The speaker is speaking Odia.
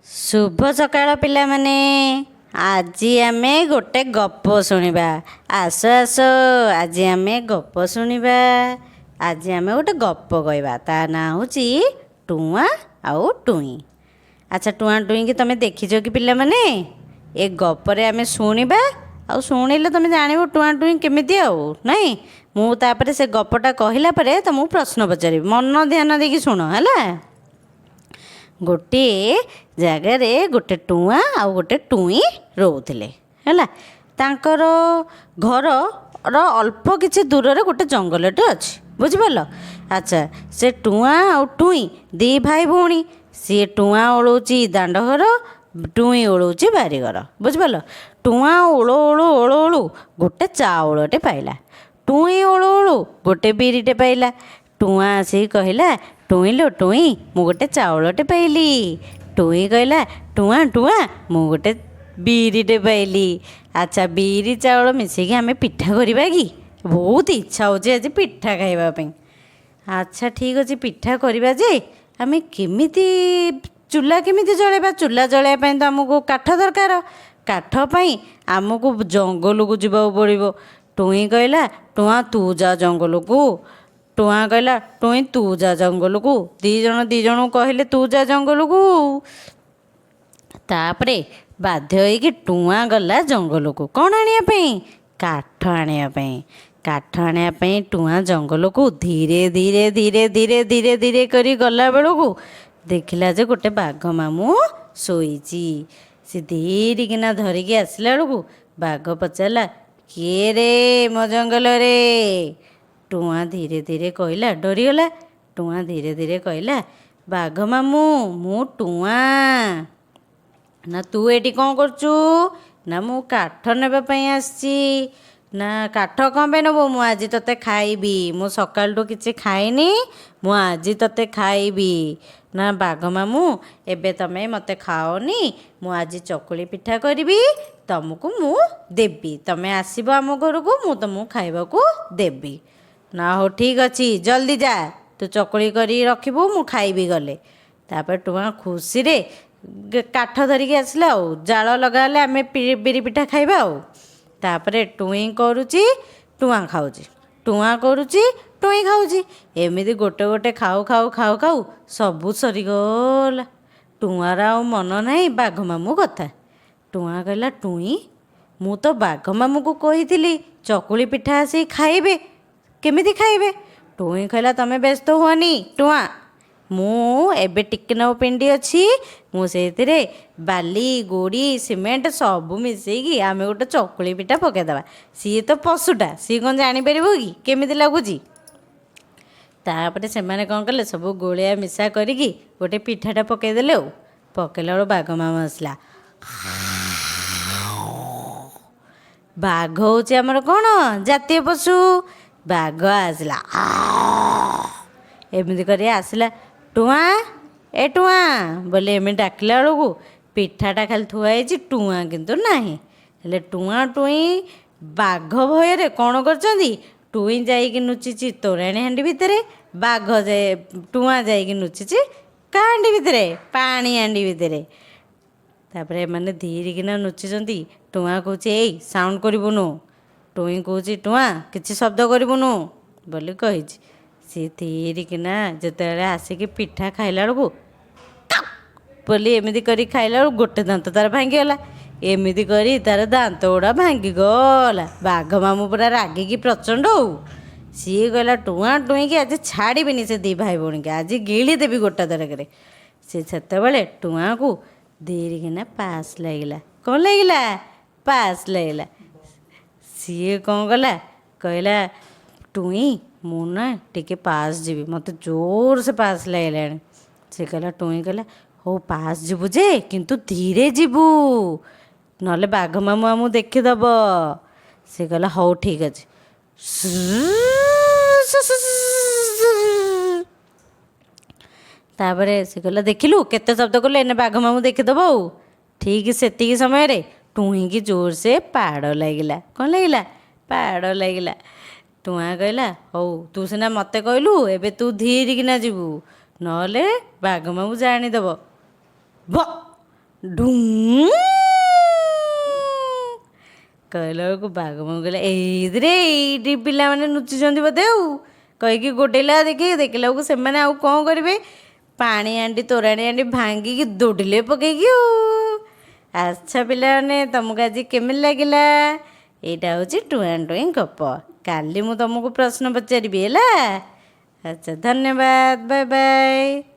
ଶୁଭ ସକାଳ ପିଲାମାନେ। ଆଜି ଆମେ ଗୋଟେ ଗପ ଶୁଣିବା। ଆସ ଆସ, ଆଜି ଆମେ ଗପ ଶୁଣିବା। ଆଜି ଆମେ ଗୋଟେ ଗପ କହିବା, ତା ନାଁ ହେଉଛି ଟୁଆଁ ଆଉ ଟୁଇଁ। ଆଚ୍ଛା, ଟୁଆଁ ଟୁଇଁକି ତୁମେ ଦେଖିଛ କି ପିଲାମାନେ? ଏ ଗପରେ ଆମେ ଶୁଣିବା, ଆଉ ଶୁଣିଲେ ତୁମେ ଜାଣିବ ଟୁଆଁ ଟୁଇଁ କେମିତି ଆଉ ନାଇଁ। ମୁଁ ତାପରେ ସେ ଗପଟା କହିଲା ପରେ ତୁମକୁ ପ୍ରଶ୍ନ ପଚାରିବି, ମନ ଧ୍ୟାନ ଦେଇକି ଶୁଣ, ହେଲା? ଗୋଟିଏ ଜାଗାରେ ଗୋଟେ ଟୁଆଁ ଆଉ ଗୋଟେ ଟୁଇଁ ରହୁଥିଲେ, ହେଲା। ତାଙ୍କର ଘରର ଅଳ୍ପ କିଛି ଦୂରରେ ଗୋଟେ ଜଙ୍ଗଲଟେ ଅଛି, ବୁଝିପାରିଲ? ଆଚ୍ଛା, ସେ ଟୁଆଁ ଆଉ ଟୁଇଁ ଦୁଇ ଭାଇ ଭଉଣୀ। ସିଏ ଟୁଆଁ ଓଳଉଛି ଦାଣ୍ଡ ଘର, ଟୁଇଁ ଓଳଉଛି ବାରିଘର, ବୁଝିପାରିଲ? ଟୁଆଁ ଓଳଉ ଓଳଉ ଓଳଉ ଓଳଉ ଗୋଟେ ଚାଉଳଟେ ପାଇଲା। ଟୁଇଁ ଓଳଉ ଓଳଉ ଗୋଟେ ବିରିଟେ ପାଇଲା। ଟୁଆଁ ଆସିକି କହିଲା, ଟୁଇଁ ଲୋ ଟୁଇଁ, ମୁଁ ଗୋଟେ ଚାଉଳଟେ ପାଇଲି। ଟୁଇଁ କହିଲା, ଟୁଆଁ ଟୁଆଁ, ମୁଁ ଗୋଟେ ବିରିଟେ ପାଇଲି। ଆଚ୍ଛା, ବିରି ଚାଉଳ ମିଶେଇକି ଆମେ ପିଠା କରିବା କି? ବହୁତ ଇଚ୍ଛା ହେଉଛି ଆଜି ପିଠା ଖାଇବା ପାଇଁ। ଆଚ୍ଛା, ଠିକ୍ ଅଛି, ପିଠା କରିବା ଯେ ଆମେ କେମିତି ଚୁଲା କେମିତି ଜଳେଇବା? ଚୁଲା ଜଳେଇବା ପାଇଁ ତ ଆମକୁ କାଠ ଦରକାର। କାଠ ପାଇଁ ଆମକୁ ଜଙ୍ଗଲକୁ ଯିବାକୁ ପଡ଼ିବ। ଟୁଇଁ କହିଲା, ଟୁଆଁ ତୁ ଯା ଜଙ୍ଗଲକୁ। ଟୁଆଁ କହିଲା, ଟୁଇଁ ତୁ ଯା ଜଙ୍ଗଲକୁ। ଦୁଇ ଜଣ ଦୁଇ ଜଣଙ୍କୁ କହିଲେ ତୁ ଯା ଜଙ୍ଗଲକୁ। ତାପରେ ବାଧ୍ୟ ହେଇକି ଟୁଆଁ ଗଲା ଜଙ୍ଗଲକୁ। କ'ଣ ଆଣିବା ପାଇଁ? କାଠ ଆଣିବା ପାଇଁ। କାଠ ଆଣିବା ପାଇଁ ଟୁଆଁ ଜଙ୍ଗଲକୁ ଧୀରେ ଧୀରେ ଧୀରେ ଧୀରେ ଧୀରେ ଧୀରେ କରି ଗଲା ବେଳକୁ ଦେଖିଲା ଯେ ଗୋଟେ ବାଘ ମାମୁଁ ଶୋଇଛି। ସେ ଧୀରିକିନା ଧରିକି ଆସିଲା ବେଳକୁ ବାଘ ପଚାରିଲା, କିଏ ରେ ମୋ ଜଙ୍ଗଲରେ? ଟୁଆଁ ଧୀରେ ଧୀରେ କହିଲା, ଡରିଗଲା। ଟୁଆଁ ଧୀରେ ଧୀରେ କହିଲା, ବାଘ ମାମୁଁ, ମୁଁ ଟୁଆଁ। ନା, ତୁ ଏଠି କ'ଣ କରୁଛୁ? ନା, ମୁଁ କାଠ ନେବା ପାଇଁ ଆସିଛି। ନା, କାଠ କ'ଣ ପାଇଁ ନେବୁ? ମୁଁ ଆଜି ତୋତେ ଖାଇବି। ମୁଁ ସକାଳଠୁ କିଛି ଖାଇନି, ମୁଁ ଆଜି ତୋତେ ଖାଇବି। ନା, ବାଘ ମାମୁଁ, ଏବେ ତମେ ମୋତେ ଖାଅନି। ମୁଁ ଆଜି ଚକୁଳି ପିଠା କରିବି, ତମକୁ ମୁଁ ଦେବି। ତମେ ଆସିବ ଆମ ଘରକୁ, ମୁଁ ତମକୁ ଖାଇବାକୁ ଦେବି। ନା, ହଉ ଠିକ୍ ଅଛି, ଜଲ୍ଦି ଯା, ତୁ ଚକୁଳି କରିକି ରଖିବୁ, ମୁଁ ଖାଇବି ଗଲେ। ତାପରେ ଟୁଆଁ ଖୁସିରେ କାଠ ଧରିକି ଆସିଲା, ଆଉ ଜାଳ ଲଗାହେଲେ ଆମେ ବିରି ପିଠା ଖାଇବା। ଆଉ ତାପରେ ଟୁଇଁ କରୁଛି, ଟୁଆଁ ଖାଉଛି, ଟୁଆଁ କରୁଛି, ଟୁଇଁ ଖାଉଛି। ଏମିତି ଗୋଟେ ଗୋଟେ ଖାଉ ଖାଉ ଖାଉ ଖାଉ ସବୁ ସରିଗଲା। ଟୁଆଁର ଆଉ ମନ ନାହିଁ ବାଘ ମାମୁଁ କଥା। ଟୁଆଁ କହିଲା, ଟୁଇଁ, ମୁଁ ତ ବାଘ ମାମୁଁକୁ କହିଥିଲି ଚକୁଳି ପିଠା ଆସିକି ଖାଇବେ, କେମିତି ଖାଇବେ? ଟୁଇଁ କହିଲା, ତମେ ବ୍ୟସ୍ତ ହୁଅନି ଟୁଆଁ, ମୁଁ ଏବେ ଟିକେ ନାକୁ ପିଣ୍ଡି ଅଛି, ମୁଁ ସେଇଥିରେ ବାଲି, ଗୋଡ଼ି, ସିମେଣ୍ଟ ସବୁ ମିଶେଇକି ଆମେ ଗୋଟେ ଚକୁଳି ପିଠା ପକାଇଦେବା। ସିଏ ତ ପଶୁଟା, ସିଏ କ'ଣ ଜାଣିପାରିବ କି କେମିତି ଲାଗୁଛି? ତାପରେ ସେମାନେ କ'ଣ କଲେ, ସବୁ ଗୋଳିଆ ମିଶା କରିକି ଗୋଟେ ପିଠାଟା ପକାଇଦେଲେ। ଆଉ ପକାଇଲା ବେଳକୁ ବାଘ ମାମୁଁ ଆସିଲା। ବାଘ ହେଉଛି ଆମର କ'ଣ ଜାତୀୟ ପଶୁ। ବାଘ ଆସିଲା, ଏମିତି କରି ଆସିଲା। ଟୁଆଁ, ଏ ଟୁଆଁ ବୋଲି ଏମିତି ଡାକିଲା ବେଳକୁ ପିଠାଟା ଖାଲି ଥୁଆ ହେଇଛି, ଟୁଆଁ କିନ୍ତୁ ନାହିଁ। ହେଲେ ଟୁଆଁ ଟୁଇଁ ବାଘ ଭୟରେ କ'ଣ କରିଛନ୍ତି? ଟୁଇଁ ଯାଇକି ଲୁଚିଛି ତୋରାଣି ହାଣ୍ଡି ଭିତରେ, ବାଘ ଯାଏ, ଟୁଆଁ ଯାଇକି ଲୁଚିଛି କାହା ହାଣ୍ଡି ଭିତରେ? ପାଣି ହାଣ୍ଡି ଭିତରେ। ତାପରେ ଏମାନେ ଧୀରିକିନା ଲୁଚିଛନ୍ତି। ଟୁଆଁ କହୁଛି, ଏଇ ସାଉଣ୍ଡ କରିବୁନୁ। ଟୁଇଁ କହୁଛି, ଟୁଆଁ କିଛି ଶବ୍ଦ କରିବୁନୁ ବୋଲି କହିଛି। ସିଏ ଧୀରିକିନା ଯେତେବେଳେ ଆସିକି ପିଠା ଖାଇଲା ବେଳକୁ ବୋଲି ଏମିତି କରି ଖାଇଲା ବେଳକୁ ଗୋଟେ ଦାନ୍ତ ତାର ଭାଙ୍ଗିଗଲା। ଏମିତି କରି ତାର ଦାନ୍ତ ଗୁଡ଼ା ଭାଙ୍ଗିଗଲା। ବାଘ ମାମୁଁ ପୁରା ରାଗିକି ପ୍ରଚଣ୍ଡ। ଆଉ ସିଏ କହିଲା, ଟୁଆଁ ଟୁଇଁକି ଆଜି ଛାଡ଼ିବିନି, ସେ ଦୁଇ ଭାଇ ଭଉଣୀକି ଆଜି ଗିଳିଦେବି ଗୋଟା ଥରକରେ। ସେ ସେତେବେଳେ ଟୁଆଁକୁ ଧୀରିକିନା ପାସ୍ ଲାଗିଲା। କ'ଣ ଲାଗିଲା? ପାସ୍ ଲାଗିଲା। ସିଏ କ'ଣ କଲା? କହିଲା, ଟୁଇଁ, ମୁଁ ନା ଟିକେ ପାସ୍ ଯିବି, ମୋତେ ଜୋରସେ ପାସ୍ ଲାଗିଲାଣି। ସେ କହିଲା, ଟୁଇଁ କହିଲା, ହଉ ପାସ୍ ଯିବୁ ଯେ, କିନ୍ତୁ ଧୀରେ ଯିବୁ, ନହେଲେ ବାଘ ମାମୁଁ ଆମକୁ ଦେଖିଦେବ। ସେ କହିଲା, ହଉ ଠିକ୍ ଅଛି। ତାପରେ ସେ କହିଲା, ଦେଖିଲୁ କେତେ ଶବ୍ଦ କଲୁ, ଏନେ ବାଘ ମାମୁଁ ଦେଖିଦେବ। ଆଉ ଠିକ୍ ସେତିକି ସମୟରେ ଟୁଇଁକି ଜୋରସେ ପାଡ଼ ଲାଗିଲା। କ'ଣ ଲାଗିଲା? ପାଡ଼ ଲାଗିଲା। ଟୁଆଁ କହିଲା, ହଉ ତୁ ସିନା ମୋତେ କହିଲୁ, ଏବେ ତୁ ଧୀରିକିନା ଯିବୁ, ନହେଲେ ବାଘ ମାମୁଁ ଜାଣିଦେବ। ଭ ଢୁଁ କହିଲା ବେଳକୁ ବାଘ ମାମୁଁ କହିଲା, ଏଇଥିରେ ଏଇଠି ପିଲାମାନେ ଲୁଚିଛନ୍ତି ବୋଧେ ଆଉ କହିକି ଗୋଟେଇଲା। ଦେଖି ଦେଖିଲା ବେଳକୁ ସେମାନେ ଆଉ କ'ଣ କରିବେ? ପାଣି ହାଣ୍ଡି, ତୋରାଣି ହାଣ୍ଡି ଭାଙ୍ଗିକି ଦୌଡ଼ିଲେ ପକେଇକି ଆଉ। ଆଚ୍ଛା ପିଲାମାନେ, ତୁମକୁ ଆଜି କେମିତି ଲାଗିଲା? ଏଇଟା ହେଉଛି ଟୁଆଁ ଟୁଇଁ ଗପ। କାଲି ମୁଁ ତୁମକୁ ପ୍ରଶ୍ନ ପଚାରିବି, ହେଲା? ଆଚ୍ଛା, ଧନ୍ୟବାଦ, ବାଏ ବାଏ।